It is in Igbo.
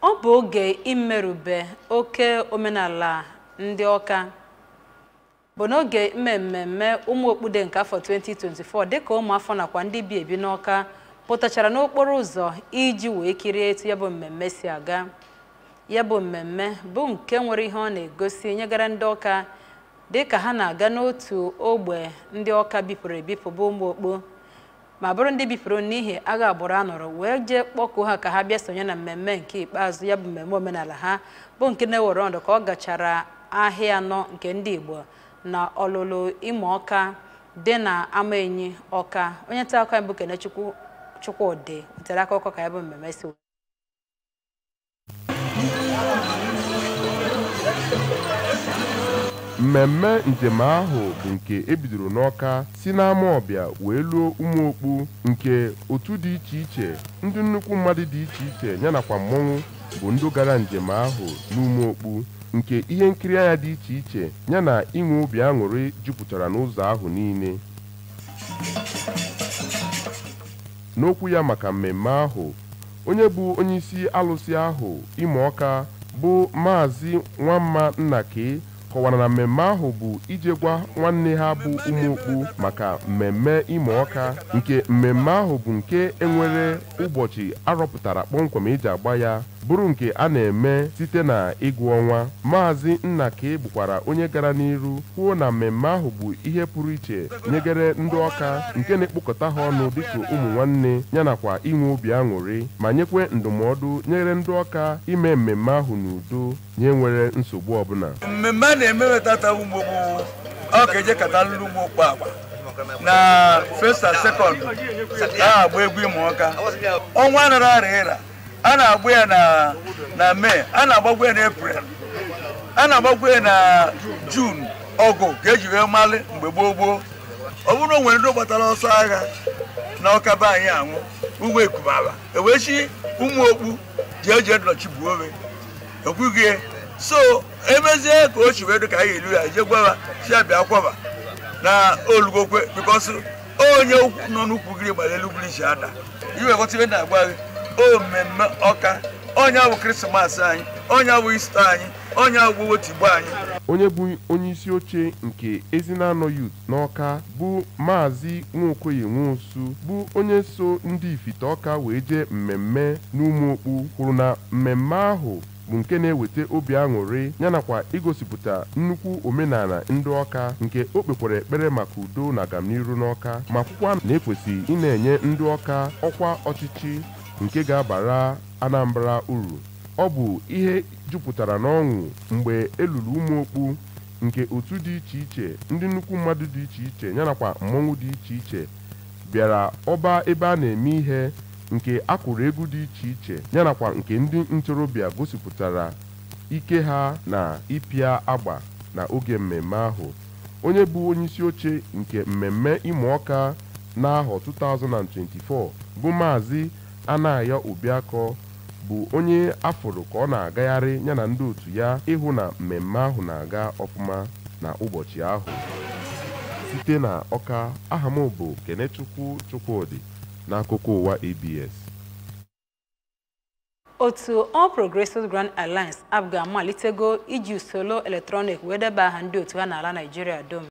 Ọ bụ oge imerube oke omenala ndị Ọka bụ n'oge mmemme ụmụ okpude nke afọ 2024, dịka ụmụafọ nakwa ndị bi ebi n'Ọka pụtachara n'okporo ụzọ iji wee kirie etu ya bụ mmemme si aga. Ya bụ mmemme bụ nke nwere ihe ọ na-egosi nyegara ndị Ọka dịka ha na-aga n'otu ogbe ndị Ọka bipụrụ ebipụ bụ ụmụ okpu, ma bụrụ ndị bipụrụ n'ihi agha agbụrụ a nụrụ, wee jee kpọkuo ha ka ha bịa sonye na mmemme nke ikpeazụ ya bụ mmemme omenala ha, bụ nke na-ewere ọnọdụ ka ọ gachara ahịa anọ nke ndị Igbo na ọlụlụ Imo Ọka dị na Amaenyi Ọka. Onye nta akụkọ anyị bụ Kenechukwu Chukwudị wetere akụkọ ka ya bụ mmemme si. Mmemme njem ahụ bụ nke ebidoro n'Ọka si n'Amaọbịa wee luo Ụmụokpu, nke otu dị iche iche, ndị nnukwu mmadụ dị iche iche ya nakwa mmọnwụ bụ ndị gara njem ahụ n'Ụmụokpu, nke ihe nkiri anya dị iche iche ya na inwe obi aṅụrị jupụtara n'ụzọ ahụ niile. N'okwu ya maka mmemme ahụ, onye bụ onyeisi alụsị ahụ Imo Ọka bụ Maazị Nwamma Nnake kọwara na mmemme ahụ bụ ije gwa nwanne ha bụ Ụmụokpu maka mmemme Imo Ọka, nke mmemme ahụ bụ nke enwere ụbọchị arọpụtara kpọmkwem eji agba ya, bụrụ nke a na-eme site na ịgụ ọnwa. Maazị Nnake bụkwara onye gara n'iru kwuo na mmemme ahụ bụ ihe pụrụ iche nyegere ndị Ọka, nke na-ekpokọta ha ọnụ dịka ụmụ nwanne ya nakwa inwe obi aṅụrị, ma nyekwe ndụmọdụ nyere ndị Ọka ime mmemme ahụ n'udo nye nwere nsogbu ọbụla. Mmemme a na-emewe tata Ụmụokpu ọ ka eje kata lụrụ Ụmụokpu agba na first and second a agba egwu Imo Ọka. Ọnwa nara ara ịra a na-agba ya na Mee, a na-agbagwa ya na Eprel, a na-agbagwa ya na Jun. Ọgụ ka eji wee malị mgbe gboo gboo. Ọ bụrụ na o nwere ndị gbatara ọsọ agha na Ọka be anyị anwụ ụmụ ekumaba ewee chi Ụmụokpu ji eji nọchi buo ekwughị. So emezie ka o chi wee dị ka anyị elu ya jee gwaba si ya bịa kwaba na olugokwe, because onye nọ n'ukwu gịrị gbara elu gịrị si ada iwe ghọta ibe na-agwa gị. O mmemme Ọka, onye bụ Krismas anyị, onye bụ Ista anyị, onye bụ Otigbo anyị. Onye bụ onye isi oche nke Ezinanọ Youth n'Ọka bụ Maazị Nwokoye Nwosu, bụ onye so ndị Ifite Ọka wee jee mmemme n'Ụmụokpu, kwuru na mmemme ahụ bụ nke na-eweta obi aṅụrị ya nakwa igosipụta nnukwu omenala ndị Ọka, nke o kpekwara ekpere maka udo na agamniru n'Ọka, ma kwukwa na ekwesị ị na-enye ndị Ọka ọkwa ọchịchị nke ga-abara Anambra uru. Ọ bụ ihe jupụtara n'ọṅụ mgbe elulu Ụmụokpu, nke otu dị iche iche, ndị nnukwu mmadụ dị iche iche ya nakwa mmọnwụ dị iche iche bịara ọba ebe a na-eme ihe, nke akụrụ egwu dị iche iche ya nakwa nke ndị ntorobịa gosipụtara ike ha na ịpịa agba na oge mmemme ahụ. Onye bụ onyeisi oche nke mmemme Imo Ọka n'ahọ 2024 bụ Maazị Anayo Obiakọ, bụ onye afụrụ ka ọ na-agagharị ya na ndị otu ya ịhụ na mmemme ahụ na-aga ọfụma na ụbọchị ahụ. Site na Ọka, aha m bụ Kenechukwu Chukwudị n'akụkọ ụwa ABS. Otu All Progressives Grand Alliance APGA amalitego iji usoro eletrọnịk wee deba aha ndị otu ha n'ala Naịjirịa dum.